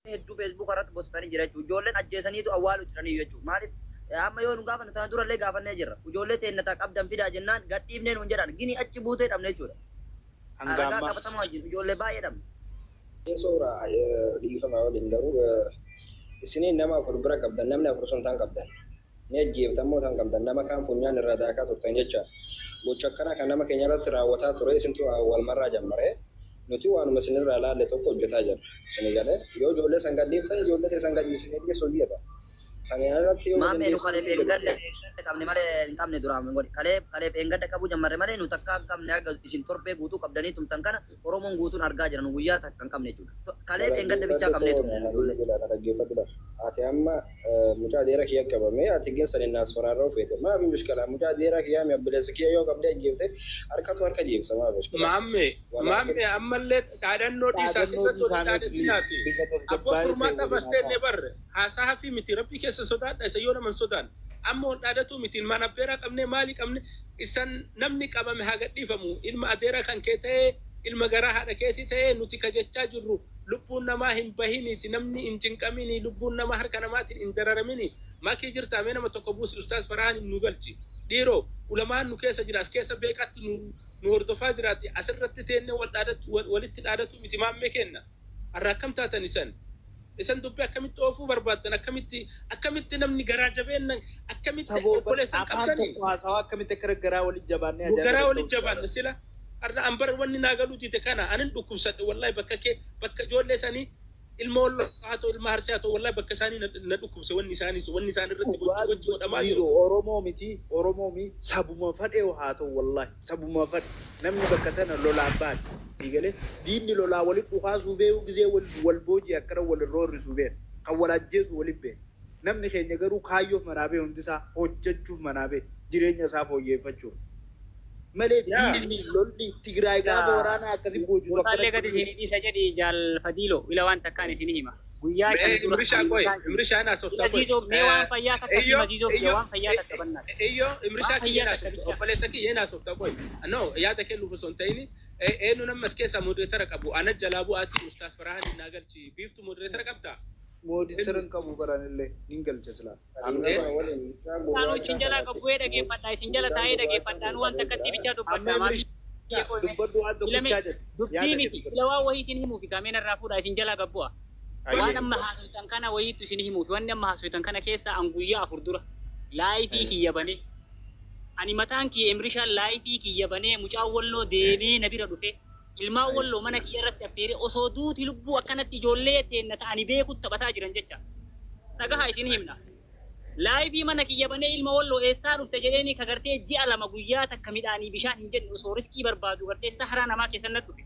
Hedduu Facebook irratti bosatanii jira jechuudha. Ijoolleen ajjeesaniitu awwaalu jiranii jechuudha. Maaliif amma yoo nu gaafannu, tana durallee gaafannee jirra. Ijoollee teenna taa qabdan fidaa jennaan gadhiifnee nuun jedhan, gini achi buutee dhabne jechuudha. Hanga Ragaa ammaa. qabatamaa wajjin ijoollee baay'ee dhabne. Soora, dhiifama waliin, garuu isiniin nama afur bira qabdan, namni afur sun tan qabdan. Ni ajjeeftan moo tan qabdan? Nama kaan funyaan irraa daakaa turtan jecha. Gocha akkana kan nama keenya irratti raawwataa ture isintu walmarraa jammare. Nuti waanuma isinirraa laalle tokko hojjetaa jirra. Isin galee yoo ijoollee san gadhiiftan, ijoollee teessan gadhiisinee dhiisuu jirra. Saniin irratti yoo Maammee, nu kalee dandeessan dheengadda qabne malee hin qabne duraan godhe. Kalee dheengadda qabuu jammarre malee nu takka hin qabne. Haga isin torbee guutuu qabdanii tumtan kana Oromoon guutuun argaa jira, nu guyyaa takka hin qabne jechuudha. Kalee dheengadda bichaa qabnee tumne nu ijoollee. Dhaggeeffadhu. Ati amma mucaa dheeraa kiyya qabame, ati gin saniin naas faraarra ufeete. Maafi mushkila mucaa dheeraa kiyyaa mi obboleessa kiyya yoo qabdee ajjeefte harkatu harka jeebisa, maafi mushkila? Maamme, maamme, ammallee dhaadannoo dhiisaa Dhaadannoo sirratti waliin dhiisaa, dhaadhatinaati. bifa Abboo, tasgabbaa'ee ta'e furmaata waliin fasteellee haasa'a. barre haasaa fi miti, rabbii keessa sodaadha isa yoo naman sodaan. Amma ol dhaadatuu miti, ilmaan abbeeraa qabne, maali qabne, isan namni qabame haa gadhiifamu. Ilma adeeraa kan kee ta'ee, ilma garaa haadha keetii ta'ee, nuti ka jechaa jirru lubbuun namaa hin bahiniiti, namni hin cinqamini, lubbuun namaa harka namaatiin hin dararamini. Makii jirta, mee nama tokko buusi, Ustaaz Farahan nu galchi. Dhiiroo, ulamaan nu keessa jira, as keessa beekatti nu hordofaa jiraati. Asirratti teennee wal dhaadatu, walitti dhaadatu miti, maammee kenna. Har'a akkam taatan isan? Isan dubbii akkamitti oofuu barbaaddan? Akkamitti namni garaa jabeenna akkamitti Saboo obboleessan afaan qabdanii? tokko haasawaa akkamitti akka garaa walitti jabaannee ajaa'iba Garaa ta'uu walitti jabaanne sila. Har'a an bar wanni naa galuu dide kana, anin dhukkubsadhe wallahi. Bakka kee, bakka ijoollee sanii, ilma Walloo haa ta'u, ilma Harsee haa ta'u, wallahi bakka isaanii na dhukkubse wanni isaan irratti gochi gochi godhamaa jiru. Zizo, Oromoo miti, Oromoo mi sabuma fadhe haa ta'u, wallahi sabuma fadhe, namni bakka tana lolaan baate sii galee diinni lolaa walitti dhukaasuu beeku, gisee wal wal booji akkana wal roorrisuu beeku, kan wal ajjeesu walitti beeku. Namni keenya garuu kaayyoof manaa bee, hundisaa hojjechuuf manaa bee, jireenya isaa fooyyeffachuuf malee diinni lolli Tigraay gaafa waraanaa akkasii boojitu Gootaallee akkana gadi isinii dhiisa jedhi. Jaal Fadiilo, ila waan takkaan isinii hima. Guyyaa Mee 5 dura Imrishaa qoy, Imrishaa naasoftaa Ila qoy. Ziizoo, mee waan fayyaa takka Iyyo, hima Ziizoo kiyya, iyyo, waan fayyaa takka bannaati. Iyyo, Imrishaa Waan kiyya fayyaa takka naasofta, bicha. obboleessa kiyya naasofta qoy. No, yaada kennuuf osoo hin ta'in, eenyu nama as keessaa moderator qabu? Ana jalaa bu'aatii Ustaaz Farahan naa galchi. Biiftu, moderator qabdaa? Moderator hin qabu, baranillee nin galcha silaa. Waliin mucaa Isaanuu gurraacha isin jalaa kanatti qabbu'ee dhageeffadha. Isin jala mucaan taa'ee gurraacha dhageeffadhaan kun waan qabee takkatti jira. bichaa Amma dubbadha. Maal Imrishaa, dubbadhu, waan Ilame tokkichaa jedhu dubbii yaada kee miti. dubbadhu. Ila waan wayii isin himuufi kaameen irraa fuudha, isin jalaa gabbu'a. Waan Ayyee. amma haasoftan kana wayiitu isin himuufi. Wanni amma haasoftan kana keessa an guyyaa 4 dura live kiyya banee, ani mataan kiyya Imrishaan live kiyya banee, mucaan Walloo deemee na bira dhufe, ilmaan Walloo mana kiyya irratti affeeree, osoo duuti lubbuu akkanatti ijoollee teenna ta'anii beekutti taphataa jiran jecha. Dhagahaa, isin himna. Live mana kiyya banee, ilma Walloo eessaa dhufte jedheeni, ka gartee ji'a 2 guyyaa takka midhaanii bishaan hin jenne, osoo riskii barbaadu gartee saharaa namaa keessan na dhufe.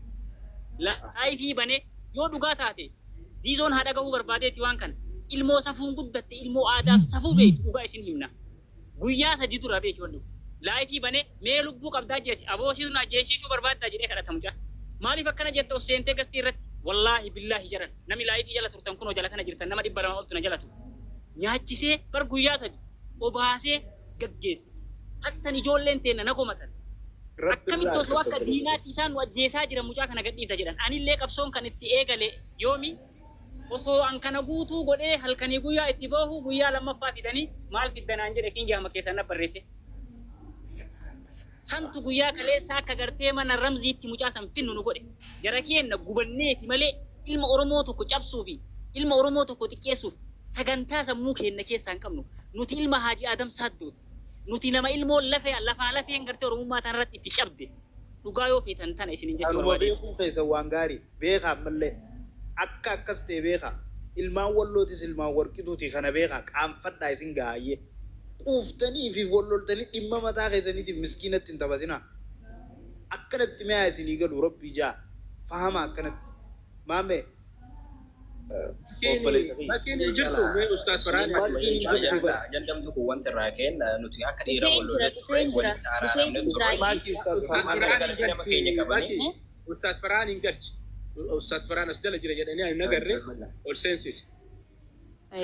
Live banee, yoo dhugaa taate Ziizoon haa dhagahuu barbaadeeti waan kana. Ilmoo safuun guddatte, ilmoo aadaaf safuu beektu, dhugaa isin himna. Guyyaa 3 dura beeki wanni kun. Live banee, mee lubbuu qabdaa jeesi aboosiitu na ajjeesiisuu barbaaddaa jedhee kadhata mucaa. Maaliif akkana jetta os seentee gastii irratti? Wallaahi billaahi, jaran namni live jala turtan kunoo jala kana jirtan, nama 200 oltu na jalatu. Nyaachisee bar guyyaa 3 obaasee gaggeesse. Hattan ijoolleen teenna na komatan. Rabbi Akkamitti irraa osoo akka harkatti. diinaatti isaan nu ajjeesaa jiran mucaa kana gadhiifta jedhan. Anillee qabsoon kan itti eegale yoomi? Osoo an kana guutuu godhee halkanii guyyaa itti bahu, guyyaa lammaffaa fidanii maal fiddanaan jedhe, kingi hama keessan na barreesse. Santu guyyaa kaleessa akka gartee mana Ramziitti mucaa san finnu nu godhe. Jara keenna, gubanneeti malee ilma Oromoo tokko cabsuu fi ilma Oromoo tokko xiqqeessuuf sagantaa sammuu keenna keessaa hin qabnu. Nuti ilma Haaji Adam Saaddooti. Nuti nama ilmoon lafee lafaa lafeen gartee Oromummaa tanarratti itti cabde. Dhugaa yoo feetan tana isinin jechuu Anuma barbaadeeti. beekuun keessa waan gaarii beekaa, ammallee akka akkas ta'e beekaa. Ilmaan Wallootis ilmaan Warqituuti, kana beekaa, qaanfadhaa, isin gaayyee quuftanii fi walloltanii dhimma mataa keessaniitiif miskiinatti hin taphatinaa. Akkanatti mi'aa isinii galu, rabbii jaa fahama akkanatti maame obboleessa kiyya. Makiin hin jirtu, mee Ustaaz Farhaan. Makiin hin jirtu bara. Ajandamtu kun wanti irraa ka'een nuti akka dhiira Dhufeen wal jira, lollee turre dhufeen jira, walitti araaramne dhufeen jira. turre. Maakii, Ustaaz Ustaaz Farhaan. Amma Farhaan hin galgalii nama galchi. keenya qabanii. Maki, Ustaaz Farhaan hin galchi. Ustaaz Farhaan as jala jira jedhanii ani nagarre, ol seensisi.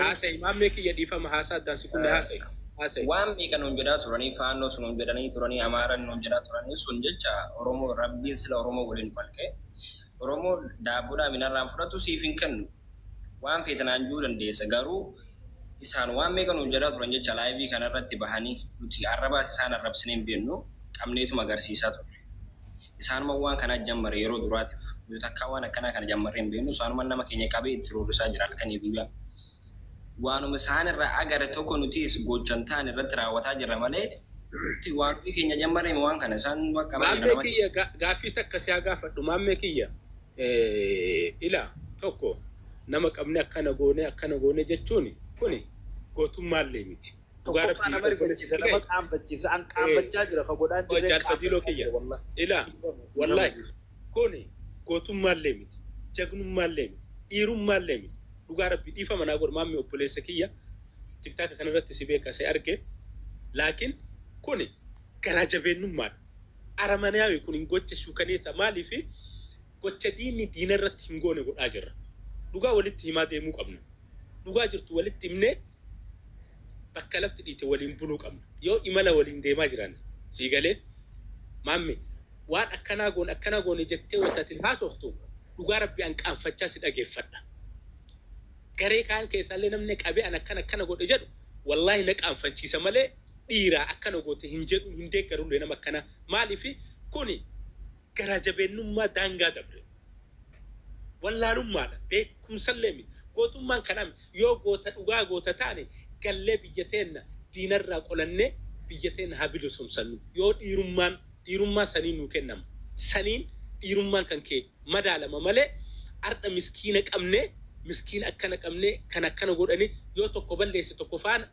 Haasa'i, maammee kiyya, dhiifama, haasaa addaan si kunne, haasa'i. Haasa'i. Waan meeqa nuun jedhaa turanii, Faannoo sun nuun jedhanii turanii, Amaaran nuun jedhaa turanii, sun jecha Oromoo Rabbiin sila Oromoo waliin falqee Oromoo daabboodhaa minarraan fudhatu siif hin kennu. Waan feetanaan juu dandeessa garuu isaan waan meeqa nuun jedhaa turan jecha live kanarratti bahanii nuti arrabaas isaan arrabsinee hin beeknu qabneetuma agarsiisaa turre. Isaanuma waan kana jammare yeroo duraatiif nuti takkaa waan akkanaa kana jammarree hin beeknu isaanuma nama keenya qabee itti roorrisaa jira halkanii guyyaa. Waanuma isaan irraa agare tokko nutis gochan ta'an irratti raawwataa jirra malee nuti waan ofii keenya jammarree waan kana isaan qabaa jira Maammee nama. kiyya gaaffii takka si haa gaafadhu. Maammee kiyya ila tokko nama qabne akkana goone jechuun kuni gootummaallee miti. Dhugaa Tokkoffaa nama rabbii obboleessi rifachiisa, nama qaanfachiisa. An qaanfachaa jira ka godhaan dirree Jaalfadiiloo qaanfachaa kiyya jira wallahi. ila wallahi kuni gootummaallee miti, jagnummaallee miti, dhiirummaallee miti. Dhugaa rabbii dhiifama naa godhu maammee obboleessa kiyya TikTok kanarratti si beeka si arge. Laakiin kuni garaa jabeennummaadha. Aramanaawi kun hin gocha shuukaneessa maaliifi gocha diinni diina irratti hin goone godhaa jirra. Dhugaa walitti himaa deemuu qabna. Dhugaa jirtu walitti himnee bakka lafti dhiite waliin buluu qabna. Yoo imala waliin deemaa jiran sii galee maamme waan akkanaa goone jettee wanta ati haasoftu dhugaa rabbi an qaanfachaa si dhageeffadha. Garee kaan keessaallee namni qabee an akkana akkana godhe jedhu wallaahi na qaanfachiisa malee dhiiraa akkana goote hin jedhu hin deeggarullee nama akkana maaliifi kuni garaa jabeennummaa daangaa dabre. Wallaalummaadha beekumsallee miti gootummaan kanaa miti yoo goota dhugaa goota taane gallee biyya teenna diinarraa qolannee biyya teenna haa bilisomsannu yoo dhiirummaan dhiirummaa saniin nuu kennama saniin dhiirummaan kan kee madaalama malee ardha miskiina qabnee miskiina akkana qabnee kan akkana godhanii yoo tokko balleesse tokko faana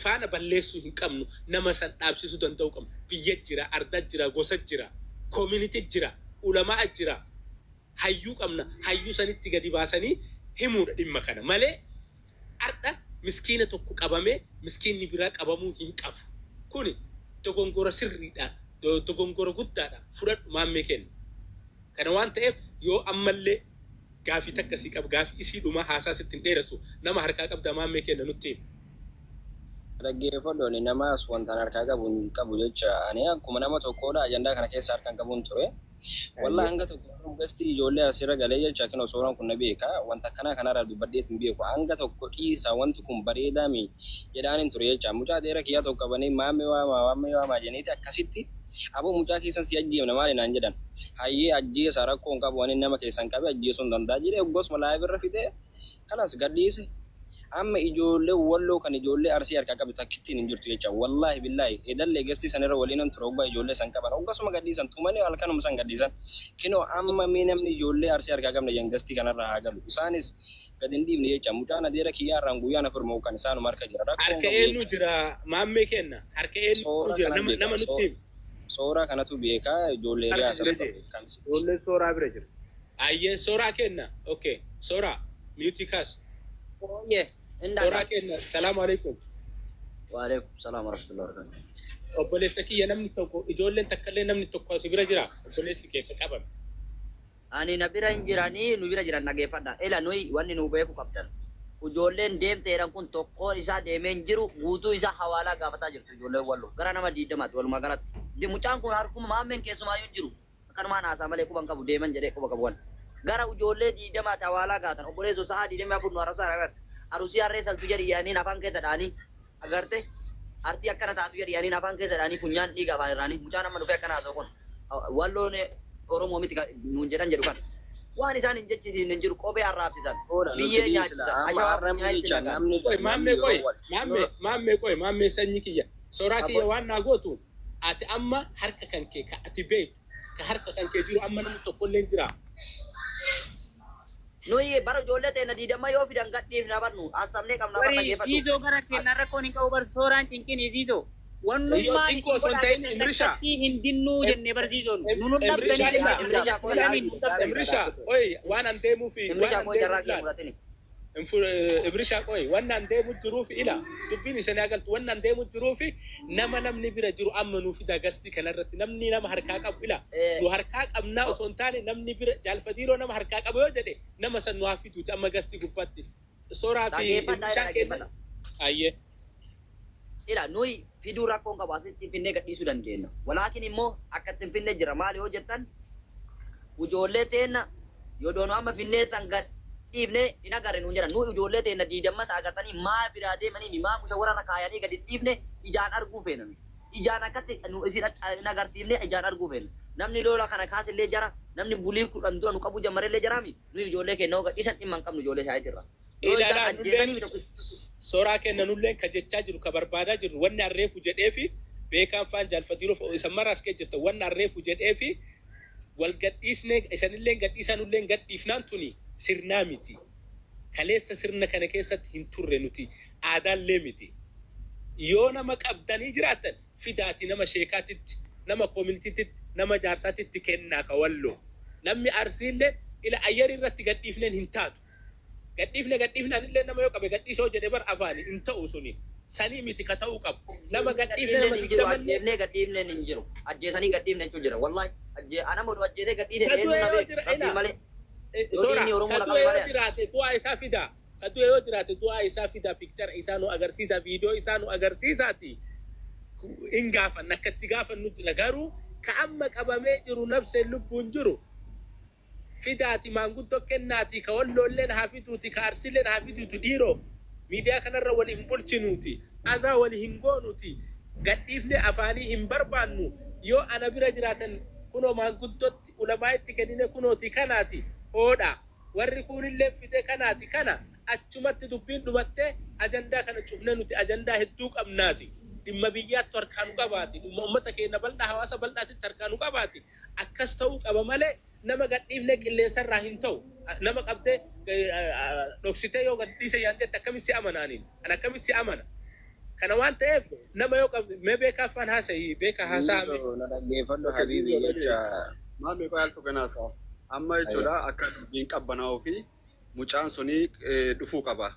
faana balleessuu hin qabnu nama san dhaabsisuu danda'u qabna biyya jira arda jira gosa jira community jira ulamaa jira hayyuu qabna hayyuu sanitti gadi baasanii himuudha dhimma kana malee ardha miskiina tokko qabamee miskiinni biraa qabamuu hin qabu kuni dogongora sirriidha dogongora guddaadha fudhadhu maammee kenna kana waan ta'eef yoo ammallee gaafii takka sii qaba gaafii isii dhumaa haasaa sitti hin dheeressu nama harkaa qabda maammee kenna nutti himi. Dhaggeeffadhu ani namaas wantaan harkaa qabu hin qabu jecha ani akkuma nama tokkodha ajandaa kana keessa harkaan qabuun ture. Wallaa hanga tokko gasti ijoollee asirra galee jecha kinoo suuraan kun na beeka wanta akkanaa kanarraa dubbadheet hin beeku hanga tokko dhiisa wanti kun bareedaa mi jedhaan hin ture jecha mucaa dheera kiyyaa tokko qabanii maammee waamaa maammee waamaa jedhaniiti akkasitti aboo mucaa keessan si ajjeefna maali naan jedhan hayyee ajjeesa rakkoo hin qabu ani nama keessan qabe ajjeesuu hin danda'a jedhee gosuma live irra fidee kalas gadhiise. Amma ijoollee walloo kan ijoollee arsii harkaa qabdu takkittiin hin jirtu jecha wallaahi billaahi edallee gastii sanirra waliinan ture oggaa ijoollee san qaban oggasuma gadhiisan tumanii halkanuma san gadhiisan kinoo amma mee namni ijoollee arsii harkaa qabna jedhan gastii kanarraa haa galu isaanis gad hin dhiibne jecha mucaan adeera kiyyaa irraan guyyaan afur moo kan isaanuma harka jira rakkoon Harka qabu eenyu jecha jira maammee kenna harka eenyu soora jira kana nama beeka nama nutti himi. soora kanatu beeka ijoollee Harka riyaa jira sana jee. qabu kamsitti. Ijoolleen sooraa bira jira. Ayyee sooraa kenna okay sooraa mute kaas Ooyye hin sooraa dhagaa. kenna salaamu alaikum. Waalaikum salaam warahmatullahi wabarakatuh. Obboleessa kiyya namni tokko ijoolleen takkallee namni tokko asi bira jira obboleessi kee ka qabame. Ani na bira hin jiranii nu bira jiran dhageeffadha. Ila nuyi wanni nu beeku qabdan. Ijoolleen deemteedhaan kun tokkoon isaa deemee hin jiru guutuu isaa hawaalaa gaafataa jirtu ijoolleen walloo gara nama diidamaati walumaa galatti. Mucaan kun harkuma maammeen keessumaayyuu hin jiru. Akkanumaan haasaa malee quban qabu deeman jedhee quba qabu waan. Gara ijoollee diidamaati hawaalaa gaatan obboleessoo sa'aa 24 nu arrabsaa argan. Arusii harree saltu jedhi yaaniin afaan keessa dha'anii agarte artii akkana taatu jedhi yaaniin afaan keessa dha'anii funyaan dhiiga afaan irraanii mucaan amma dhufee akkana haasa'u kun walloon Oromoo miti nuun jedhan jedhu kan. Waan isaan hin jechisiifne hin jiru kophee arraabsisan Soora nuti biyyee dhiisna nyaachisan amma ashawaa har'a funyaan itti jecha naqan. namni Qoy namni maammee yeroo qoy wal maammee maammee qoy maammee sanyii kiyya sooraa kiyya Abbo waan naa gootu ati amma harka kan kee ka ati beektu ka harka kan kee jiru amma namni tokkollee hin jira. Nuyi bara ijoollee teenya diidama yoo fidan gadhiifna barnu assamnee qabna bar Wari dhageeffadhu. ziizoo gara keenna rakkoon hin qabu bar sooraan cinqin ziizoo. Yoo Wannummaan cinqoo isin osoo hin godhaa ta'in jettan Imrishaa takkatti hin dinnuu jenne bar ziizoon. Nu nun Imrishaa dhabdanii ila Imrishaa qoy jedhanii nu dhabdanii. Imrishaa qoy waan an deemuufi waan Imrishaa an qoy jarraa deemuuf kiyya laal. fudhatini. Ibrishaa qoy waan an deemu jiruufi ila dubbiin isin agaltu waan an deemu jiruufi nama namni bira jiru amma nuu fida gastii kanarratti namni nama harkaa qabu ila nu harkaa qabnaa osoo hin taane namni bira jaalfadiiroo nama harkaa qabu yoo jedhe nama san nu haa fiduuti amma gastii gubbaatti sooraa fi Dhageeffadha ila Imrishaan kenna dhageeffadha. ayyee Ila nuyi fiduu rakkoon qabu asitti finfinnee gadhiisuu dandeenya. Walaakin immoo akka itti finfinnee jira maali yoo jettan ijoollee teenna yoo doonoo amma finnee san gad Dhiifne hin agarre nuun jedhan. Nu ijoollee teenna diidammas agartanii maa biraa deemanii maa mushawarra kaayanii gadi dhiifne ijaan arguu feena. Ijaan akkatti nu isin hin agarsiifne ijaan arguu feena. Namni lola kana kaasillee jara, namni bulii 10 dura nu qabu jammarellee jaraami. Nu ijoollee keenya hoo isan dhimma hin qabnu ijoollee isaatirra. Yoo isaan Ilaalaa ajjeesanii nulleen tokko soraa kenna nulleen ka jechaa jiru ka barbaadaa jiru wanni arreefu jedheefi beekaan faan jaalfatiiruuf isan maraas kee jirta wanni arreefu jedheefi wal gadhiisne isanilleen gadhiisaa nulleen gadhiifnaan tuni sirnaa miti. Kaleessa sirna kana keessatti hin turre nuti aadaallee miti. Yoo nama qabdanii jiraatan fidaati nama sheekaatitti, nama koominitiitti, nama jaarsaatitti kennaa ka walloo. Namni arsiillee ila ayyarii irratti gadhiifneen hin taatu. Gadhiifne gadhiifnaan illee nama yoo qabe gadhiisoo jedhe bar afaani hin ta'u suni. Sanii miti ka ta'uu qabu. Nama gadhiifne gadhiifneen nama hin jiru, digdamallee ajjeefnee gadhiifneen hin jiru. Ajjeesanii gadhiifne jechuun jira. Wallahi ajjee ana modu ajjeesee gadhiise Ka eenyu du'e na yoo beeku jira rabbii ila malee. Yoo Sora diinni Oromoo ka na du'e qabe yoo malee. jiraate du'aa isaa fidaa. Ka du'e yoo jiraate du'aa isaa fidaa picture isaa nu agarsiisa viidiyoo isaa nu agarsiisaati. Hin gaafanna akka itti gaafannu jira garuu ka amma qabamee jiru nabseen lubbuun jiru fidaati maanguddoo kennaati ka walloolleen haa fiduuti ka arsiileen haa fiduuti dhiiroo miidiyaa kanarra wal hin bulchinuuti azaa wal hin goonuuti gadhiifne afaanii hin barbaannu yoo ana bira jiraatan kunoo maanguddootti ulamaa itti kennine kunooti kanaati hoodha warri kuunillee fide kanaati kana achumatti dubbiin dhumattee ajandaa kana cufne nuti ajandaa hedduu qabnaati. Dhimma biyyaatti harkaa nu qabaati. Dhimma uummata keenya bal'aa hawaasa bal'aatitti harkaa nu qabaati. Akkas ta'uu qaba malee nama gadhiifne qilleensarraa hin ta'u. Nama qabdee dhoksitee yoo gadhiise yaan jette akkamitti si amanaaniin? An akkamitti si amana? Kana waan ta'eef nama yoo qabde mee beekaa afaan haasa'i beekaa haasa'ame. Ziizoo na dhaggeeffadhu Akka habiibi ziizoo dhagee. jecha. Maal meeqa yaaltu ganaasaa? Amma jechuudha akka dubbiin qabbanaa'uu fi mucaan suni dhufuu qaba.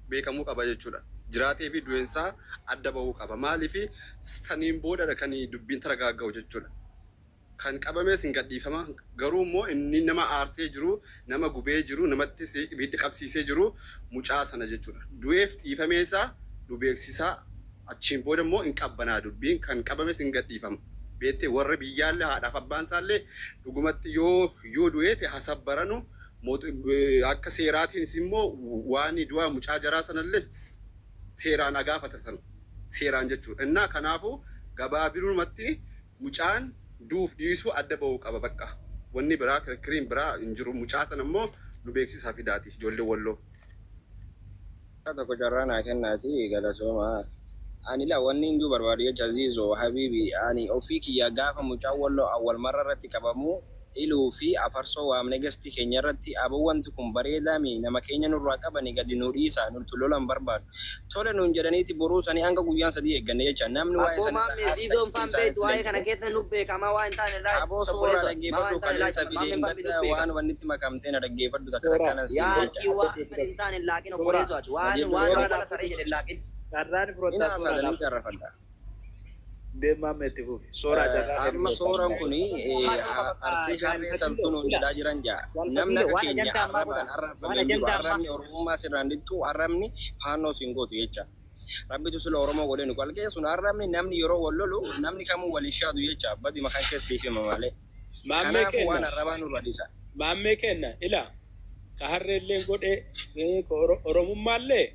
Beekamuu qaba jechuudha. Jiraatee fi du'eensaa adda bahuu qaba. Maaliif saniin boodadha kan dubbiin taragaaga'u jechuudha. Kan qabames hin gadhiifama. Garuu immoo inni nama aarsee jiru, nama gubee jiru, namatti ibidda qabsiisee jiru mucaa sana jechuudha. Du'eef dhiifamee isaa nu beeksisaa achiin booda immoo hin qabbanaa dubbiin kan qabames hin gadhiifama. Beektee warra biyyaallee haadhaaf abbaan isaallee dhugumatti yoo du'eete hasabbaranu akka seeraatiinis immoo waan du'aa mucaa jaraa sanallee seeraan agaafatatan seeraan jechuudha. Innaa kanaafuu gabaabinumatti mucaan duuf dhiisuu adda bahuu qaba bakka. Wanni biraa kirkiriin biraa hin jiru. Mucaa sana immoo nu beeksisaa fidaati ijoollee walloo. Tokko carraa naa kennaati galatooma. Ani la wanni hin jiru barbaadu jecha Ziizoo habiibi ani ofii kiyya gaafa mucaan walloo awwal marra irratti qabamu iluu fi afarsoo waamne gastii keenya irratti aboo wanti kun bareedaami nama keenya nurraa qabani gadi nu dhiisa nuti lola hin barbaadu. Tole nuun jedhaniiti boruu sanii hanga guyyaan sadii eegganne jecha namni waa'ee Abboo sanirra maammee ziizoon faan beektu waa'ee kana keessa nu beekamaa waan hin taane irraa Aboo suuraa obboleessa maa waan dhaggeeffadhu hin taane kaleessa irraa fideen maammeen faan gadda nu beeka. waan wannitti makamtee na dhaggeeffadhu takka Suuraa. takkanan siin Yaa jecha. akki waan hin taane hin laaqin obboleessu ati waan Dhageeffadhu waan suuraa. awwaala taree jedhe hin laaqin. Carraan Ina fudhataa haasa'aa suuraa daliin carrafadha. Deemaa meetti fufi. Suuraa carraa Amma sooraan kun arsii harree saltuu nuun jedhaa jiran jaa. Namni akka keenya arrabaan arrabfamee hin jiru. Arrabni Oromummaa sirraan dittu arrabni faannoo siin gootu jecha. Rabbitu sila Oromoo godhee nu qalqee sun arrabni namni yeroo wal lolu namni kamuu wal hin shaadu jecha. Badi maqaan keessa hima malee. Maammee Kanaafuu waan kenna. arrabaa nurra dhiisa. Maammee kenna ila ka harreelleen godhe ka Oromummaallee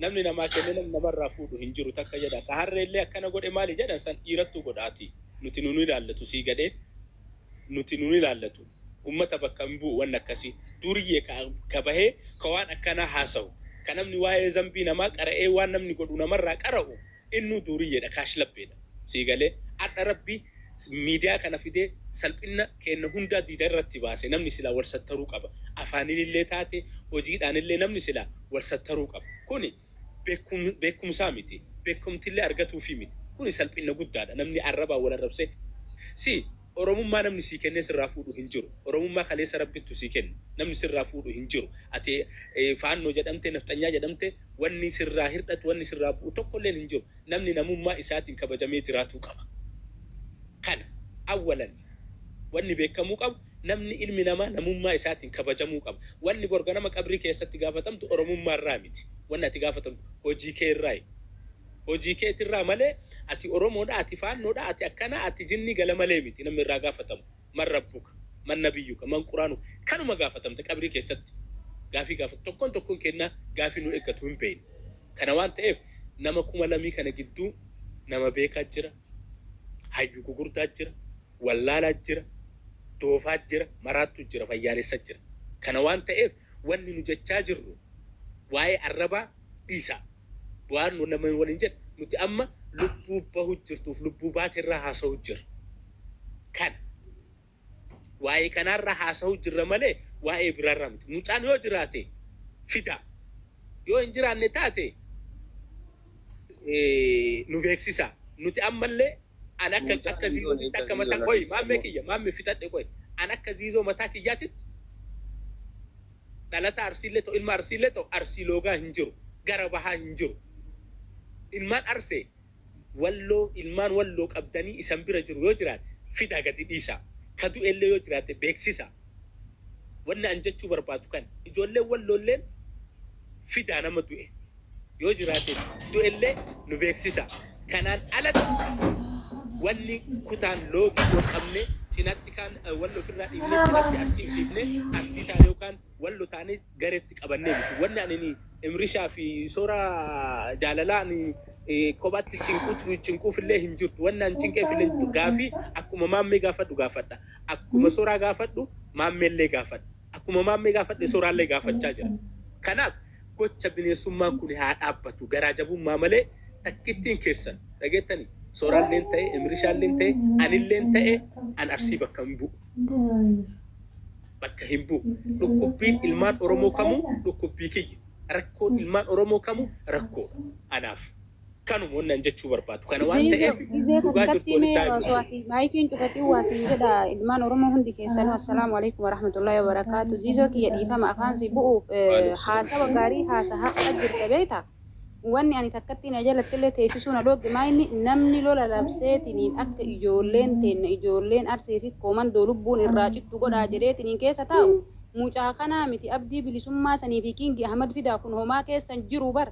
namni namaa kenne namni namarraa fuudhu hin jiru takka jedha. Ka harreellee akkana godhe maali jedhan san dhiirattu godhaati. Nuti nun ilaallatu sii gadhee nuti nun ilaallatu. Ummata bakka hin bu'u wanni akkasii. Duriyyee ka bahee ka waan akkanaa haasa'u. Ka namni waa'ee zambii namaa qara'ee waan namni godhu namarraa qara'u innuu duriyyeedha kaashlabbeedha. Sii galee hadha rabbii miidiyaa kana fidee salphina keenya hundaa diida irratti baase namni silaa wal sattaruu qaba. Afaaniin taate hojiidhaan illee namni silaa wal sattaruu qaba. Kuni beekumsaa miti. Beekumtillee argatuufi miti. Kuni salphina guddaadha. Namni arrabaa wal arrabsee. Si Oromummaa namni sii kennee sirraa fuudhu hin jiru. Oromummaa kaleessa rabbittu sii kennu. Namni sirraa fuudhu hin jiru. Ati faannoo jedhamte, nafxanyaa jedhamte wanni sirraa hir'atu, wanni sirraa bu'u tokkolleen hin jiru. Namni namummaa isaatiin kabajamee jiraatuu qaba. Kana awwalan wanni beekamuu qabu namni ilmi namaa namummaa isaatiin kabajamuu qaba. Wanni borga nama qabrii keessatti gaafatamtu Oromummaa irraa miti. Wanni ati gaafatamtu hojii kee irraayi. Hojii keetirraa malee ati Oromoodha, ati faannoodha, ati akkana, ati jinni gala malee miti namni irraa gaafatamu. Man rabbuka, man nabiyyuka, man quraanuka kanuma gaafatamte qabrii keessatti. Gaafii gaafatu tokkoon tokkoon kennaa gaafii nu eeggatu hin beeknu. Kana waan ta'eef nama 2000 kana gidduu nama beekaa jira, hayyuu gugurdaa jira, wallaalaa jira, doofaa jira, maraattu jira, fayyaalessa jira. Kana waan ta'eef wanni nu jechaa jirru waa'ee arrabaa dhiisaa. Waan nu nama waliin jedhe nuti amma lubbuu bahu jirtuuf lubbuu baateerraa haasa'u jirra. Kana waa'ee kanaarraa haasa'u jirra malee waa'ee biraarraa miti. Mucaan yoo jiraate fida. Yoo hin jiraanne taate nu beeksisa. Nuti ammallee an akka Mucaan akka hin duune ziizootitti akka jecha mataa ziizoo qoyi irratti maammee kiyya maammee fixadhe qoyi. An akka ziizoo mataa kiyyaatitti dhalata arsiillee ta'u ilma arsiillee ta'u arsii loogaa hin jiru. Gara bahaa hin jiru. Ilmaan arsee walloo ilmaan walloo qabdanii isan bira jiru yoo jiraate fidaa gadi dhiisaa. Ka du'ellee yoo jiraate beeksisa. Wanni an jechuu barbaadu kan ijoolleen walloolleen fidaa nama du'e yoo jiraate du'ellee nu beeksisa. Kanaan alatti wanni kutaan loogii yoo qabne cinatti kaan wallo ofirraa dhiibne cinatti arsii dhiibne arsii taane yookaan wallo taane gareetti qabannee miti. Wanni ani ni Imrishaa fi soora jaalalaa ani kophaatti cinquufillee hin jirtu. Wanni ani cinqeefillee hin jirtu. Gaafii akkuma maammee gaafadhu gaafadha. Akkuma soraa gaafadhu maammeellee gaafadha. Akkuma maammee gaafadhe soraallee gaafachaa jira. Kanaaf gocha bineensummaan kun haa dhaabbatu. Garaa jabummaa malee takkittiin keessan dhageettanii soraalleen ta'e Imrishaalleen ta'e anilleen ta'e an arsii bakka hin bu'u. Bakka hin bu'u. Dhukkubbiin ilmaan Oromoo kamuu dhukkubbii kiyya. Rakkoon ilmaan Oromoo kamuu rakkoodha anaaf. Kanuma wannan jechuu barbaadu. Kana waan Ziizoo ta'eef gizee dhugaa jirtu takkatti walitti mee haa himnu. osoo ati maayikiin cufatii waa siin jedha ilmaan Oromoo hundi keessanuu assalaamu alaikum warahmatullahi wabarakaatu. Ziizoo kiyya dhiifama afaan si bu'uuf haasawa gaarii haasahaa jirta beektaa? Wanni ani takkatti na jalatti illee teessisuu na dhoogge maayinni namni lola labseetiniin akka ijoolleen teenna ijoolleen arseesit koomandoo lubbuun irraa cittu godhaa jedheetiniin keessa taa'u mucaa kanaa miti abdii bilisummaa sanii fi kingi Ahmad Fidaa kun homaa keessan jiru bar.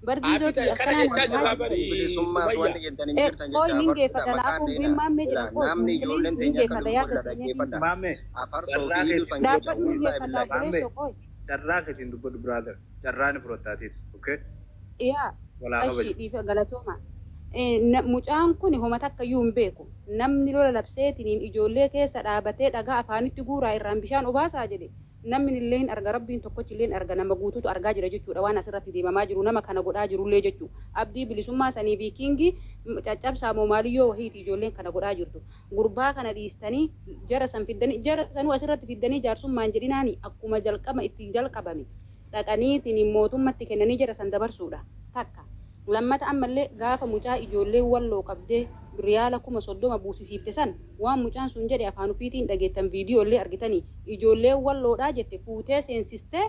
Bar Haa ziizoo fida kiyya kana akkanaa jechaa na jirraa haa bari Bilisummaas Sumayyaa. wanni jettan hin jirtan Qoy jecha nin afarsudha geeffadha maqaan laafuun dheeraa. maammee Ila jedha qoy namni please ijoolleen nin teenya akka geeffadha lubbu yaada irra siinee dhaggeeffadha. Maame Afarsoo carraa fi keetiin dhufan jecha dhaabbadhu nin wallaahi geeffadha billaahi. maame obboleessoo qoy carraa keetiin dubbadhu brother. Carraa ni fudhattaatis. Okay? yaa Walaa ashi kabaji. dhiifa galatooma. Mucaan kun homa takka iyyuu hin beeku. Namni lola labseetiniin ijoollee keessa dhaabatee dhagaa afaanitti guuraa irraan bishaan obaasaa jedhe. Namni illee hin arga rabbiin tokkochi illee hin arga nama guutuutu argaa jira jechuudha waan asirratti deemamaa jiru nama kana godhaa jirullee jechuudha. Abdii bilisummaa sanii fi kingi caccabsaa moo maaliyyoo wahiiti ijoolleen kana godhaa jirtu. Gurbaa kana dhiistanii jara san fiddanii jara sanuu asirratti fiddanii jaarsummaan jedhinaani akkuma jalqaba itti jalqabame dhaqaniitiin mootummatti kennanii jara san dabarsuudha. Takka. Lammata ammallee gaafa mucaa ijoollee walloo qabdee riyaala 30,000 buusisiifte san waan mucaan sun jedhe afaan ofiitiin dhageettan viidiyoolee argitanii ijoollee walloodhaa jette fuutee seensistee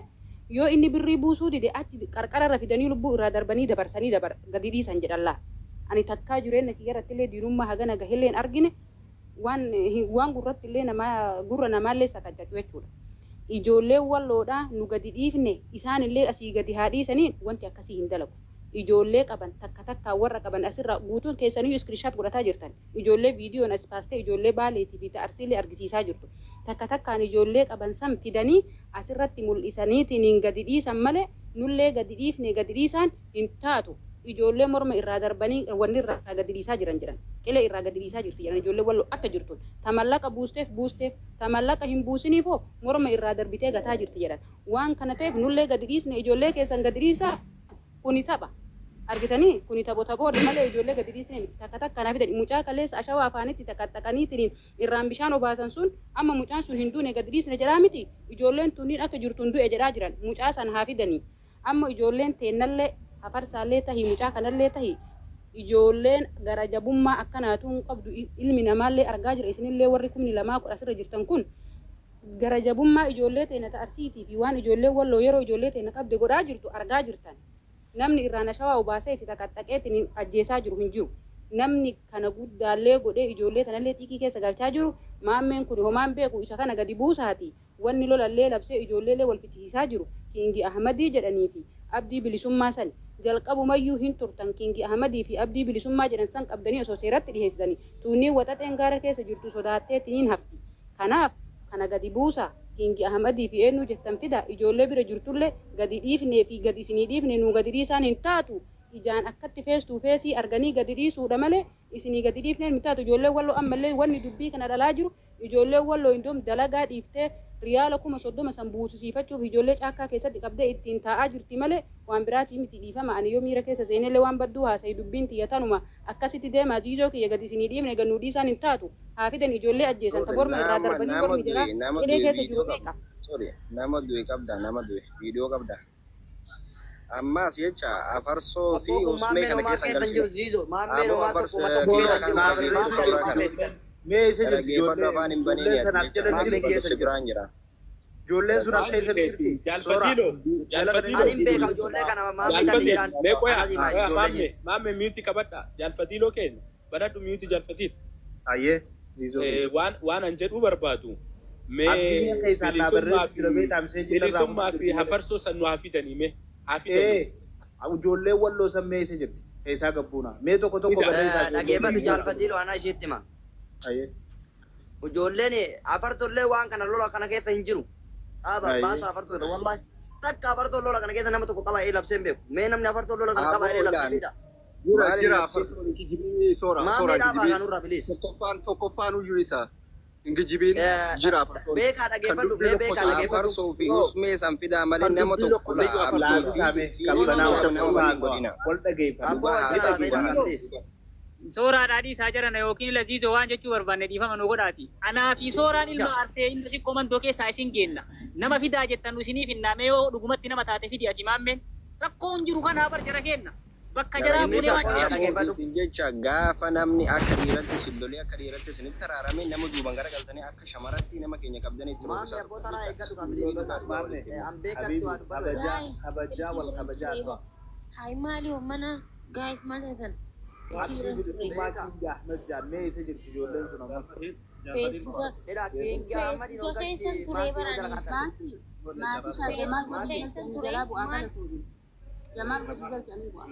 yoo inni birrii buusuu dide achi qarqararra fidanii lubbuu irraa darbanii dabarsanii dabar gadi dhiisan jedhallaa. Ani takkaa jireenya kiyya irratti illee diinummaa hagana gahellee hin argine waan waan gurratti illee namaa gurra namaallee sakaccatu jechuudha. Ijoollee walloodhaa nu gadi dhiifne isaan illee asii gadi haa dhiisanii wanti akkasii hin dalagu. Ijoollee qaban takka takkaa warra qaban asirraa guutuun keessaniyyuu iskiriishaat godhataa jirtan. Ijoollee viidiyoon as baastee ijoollee baaleetii fi arsiilee argisiisaa jirtu. Takka takkaan ijoollee qaban san fidanii asirratti mul'isaniitiin gadi dhiisan malee nullee gadi dhiifne gadi dhiisaan hin taatu. Ijoollee morma irraa darbanii wanni irraa gadi dhiisaa jiran jiran. Qilee irraa gadi dhiisaa jirti jedhan ijoollee walloo akka jirtuun. Tamallaqa buusteef buusteef tamallaqa hin buusiniifoo morma irraa darbitee gataa jirti jedhan. Waan kana ta'eef nullee gadi dhiisne ijoollee keessan gadi dhiisaa kuni tapha. Argitanii kuni tapho taphoodha malee ijoollee gadi dhiisne miti. Takka takka naa fidan mucaa kaleessa ashawaa afaanitti taqaxxaqaniitiin irraan bishaan obaasan sun amma mucaan sun hin duune gadi dhiisne jedhaa miti. Ijoolleen tunniin akka jirtuun du'e jedhaa jiran mucaa san haa fidanii. Amma ijoolleen teennallee hafarsaallee tahi mucaa kanallee tahi ijoolleen gara jabummaa akkanaatu hin qabdu ilmi namaallee argaa jira isinillee warri 2000 asirra jirtan kun gara jabummaa ijoollee teenya ta arsiitii fi waan ijoollee walloo yeroo ijoollee teenya qabde godhaa jirtu argaa jirtan. Namni irraan ashawaa obaasee itti taqaxxaqeetiin ajjeesaa jiru hin jiru. Namni kana guddaallee godhee ijoollee tanallee xiiqii keessa galchaa jiru maammeen kun homaan beeku isa kana gadi buusaati. Wanni lolallee labsee ijoolleellee wal fichisiisaa jiru Kingi Ahmadii jedhanii fi Abdii Bilisummaa san jalqabumayyuu hin turtan Kingi Ahmadii fi Abdii Bilisummaa jedhan san qabdanii osoo seeratti dhiheessitanii tuunnii waxaxeen gaara keessa jirtu sodaatteetiniin hafti. Kanaaf kana gadi buusaa Kingi Ahmadii fi eenyu jettan fida ijoollee bira jirtullee gadi dhiifnee fi gadi isinii dhiifne nuu gadi dhiisaan hin taatu. Ijaan akkatti feestuu feesii arganii gadi dhiisuudha malee isinii gadi dhiifneen hin taatu. Ijoollee walloo ammallee wanni dubbii kana dhalaa jiru ijoollee walloo indoom dalagaa dhiiftee riyaala 30,000 san buusisiifachuuf ijoollee caakkaa keessatti qabdee ittiin taa'aa jirti malee waan biraatii miti dhiifama. Ani yoo miira keessa seenellee waan badduu haasa'i dubbiin tiyya tanuma akkasitti deemaa jiizoo kiyya gadi isinii dhiifne gannuu dhiisaan hin taatu. Haa fidan ijoollee ajjeesan ta borma irraa Nama darbanii nama bormi jalaa du'e nama qilee du'e keessa viidiyoo jiru qabda. meeqa? Sorry, nama du'e qabda, nama du'e viidiyoo qabda. Ammas jecha afarsoo fi Abboo kun usmee maammeen kana homaa keessa hin keessa hin jiru galchine. ziizo. Maammeen Aboo homaa afars tokko tokko kiila keessa hin jiru. kana Maammeen dhaggeeffadhu maammeen suuraa kana. maammeen fidan. Mee isa jirti Dhaggeeffadhu ijoollee afaan hin ijoolleen baniini san ati as jecha jala Maammeen jirti. keessa si hin jiru. biraan jira. Ijoolleen sun as Maal keessa keeti? jirti. Soora Jaalfatiilo. jala kana Jaalfatiilo. Ani hin jirti. beeka ijoollee kana maammee tan Jaalfatiil. jedhaan. Mee qoya. Anas himaa Qoya ijoollee maamme. ishee. Maamme miuti qabadha. Jaalfatiiloo keenya. Banadhu miuti jaalfatiil. Ayyee ziizoo kiyya. Waan an jedhuu barbaadu. Mee Abdii keessaan naa bilisummaa barreessu fi jira beektaa misee jillarraa bilisummaa hundi fi jirti malee. hafarsoo san nu haa fidanii mee haa fidanii. Ee ijoollee walloo san mee isa jirti. Keessaa gabbuuna. Mee tokko tokko Fida. barreessaa ijoollee Dhageeffatu sun. jaalfatiiloo ana isheetti hima. Ayyee. Ijoolleen afartollee waan kana lola kana keessa hin jiru. Dhaaba Ayyee. baasa afartoo keessa wallahi. Takka afartoo lola kana keessa nama tokko qaba ee labsee hin beeku. Mee namni afartoo lola kana qaba Aboo ee labsee ilaan fida. Jira maal jira labsi afarsoon hin kijibiin soora soora Maammee hin dhaabaa kijibiin. kanurraa bilis. Tokkoffaan uyyuu isa hin kijibiin jira afarsoon. Beekaa Kan dhageeffadhu dubbii mee beekaa lokkosaa dhageeffadhu. afarsoo fi usmee san fidaa malee kan nama dubbii tokko lokkosaa iyyuu abdii afarsoodha. Laafisaa fi mee kiilii qabbanaa jecha wal nama waliin godhina. wal dhageeffadha. Abboo Dhugaa wajjin haasaa haasa'e dhugaa. dhagaa bilis. Sooraa dhaadhii isaa jarana yookiin laziizoo waan jechuu barbaanne dhiifama nu godhaati. Anaa fi sooraan ilma arsee ilma siqqoo mandoo keessaa isin geenna. Nama fidaa jettan nu isiniif hin naame yoo dhugumatti nama taate fidi ati maammeen. Rakkoon jiru kanaa bar jara keenna. Bakka jaraa Inni buunee waan isa jedheef. Aboo dhageeffadhu. isin jecha gaafa namni akka dhiiratti isin lolee akka dhiiratti isinitti araarame nama duuban garagaltanii akka shamaratti nama keenya qabdanii itti Maammee roobsaa abboo turtan tanaa jecha. eeggadhu kan bilis. Dhugaa dhugaa walitti himu. An beekatti Habibi waa dubbatu. kabajaa Guys, kabajaa silkii wal biran kabajaa ture ta'a. Hai maali mana guys maal taatan silkii Abdii biran ture bilisummaa Beekaa. Kingi Ahmed jaa mee isa jirti ijoolleen sun ammoo. Facebooka Edha Kingi Ahmadiin Facebooka ol keessan galchi ture maatii yoo jala barani kaatan. Maatii maatii shaajamaal Facebooka godhi keessan galchanii ture jalaa bu'aa maal galatuufi. Jamaal godhi galchanii bu'aa.